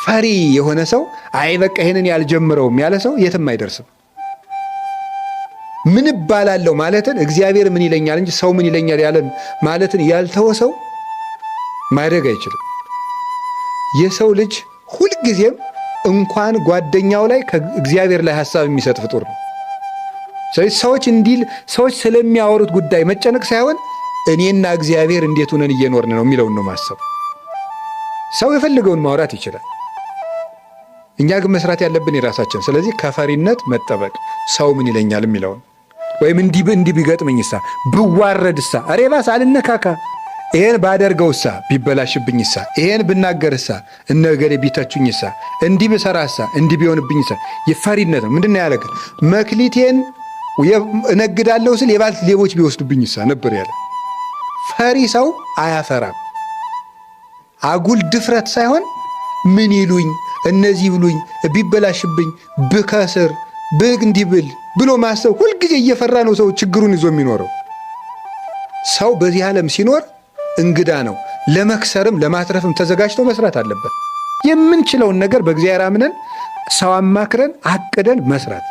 ፈሪ የሆነ ሰው፣ አይ በቃ ይሄንን ያልጀምረውም ያለ ሰው የትም አይደርስም። ምን እባላለሁ ማለትን፣ እግዚአብሔር ምን ይለኛል እንጂ ሰው ምን ይለኛል ያለን ማለትን ያልተወ ሰው ማደግ አይችልም። የሰው ልጅ ሁልጊዜም እንኳን ጓደኛው ላይ ከእግዚአብሔር ላይ ሀሳብ የሚሰጥ ፍጡር ነው። ስለዚህ ሰዎች እንዲል ሰዎች ስለሚያወሩት ጉዳይ መጨነቅ ሳይሆን እኔና እግዚአብሔር እንዴት ሆነን እየኖርን ነው የሚለውን ነው ማሰብ። ሰው የፈለገውን ማውራት ይችላል። እኛ ግን መስራት ያለብን የራሳችን። ስለዚህ ከፈሪነት መጠበቅ፣ ሰው ምን ይለኛል የሚለውን ወይም እንዲህ እንዲህ ቢገጥመኝሳ፣ ብዋረድሳ፣ ኧረ አልነካካ፣ ይሄን ባደርገውሳ ቢበላሽብኝሳ፣ ይሄን ብናገርሳ እነ እገሌ ቢተቹኝሳ፣ እንዲህ ብሰራሳ እንዲህ ቢሆንብኝሳ የፈሪነት ነው። ምንድን ነው ያለ ግን? መክሊቴን እነግዳለሁ ስል የባልት ሌቦች ቢወስዱብኝሳ ነበር ያለ። ፈሪ ሰው አያፈራም። አጉል ድፍረት ሳይሆን ምን ይሉኝ፣ እነዚህ ብሉኝ፣ ቢበላሽብኝ፣ ብከስር፣ ብግ እንዲህ ብል ብሎ ማሰብ፣ ሁልጊዜ እየፈራ ነው ሰው ችግሩን ይዞ የሚኖረው። ሰው በዚህ ዓለም ሲኖር እንግዳ ነው። ለመክሰርም ለማትረፍም ተዘጋጅቶ መስራት አለበት። የምንችለውን ነገር በእግዚአብሔር አምነን፣ ሰው አማክረን፣ አቅደን መስራት።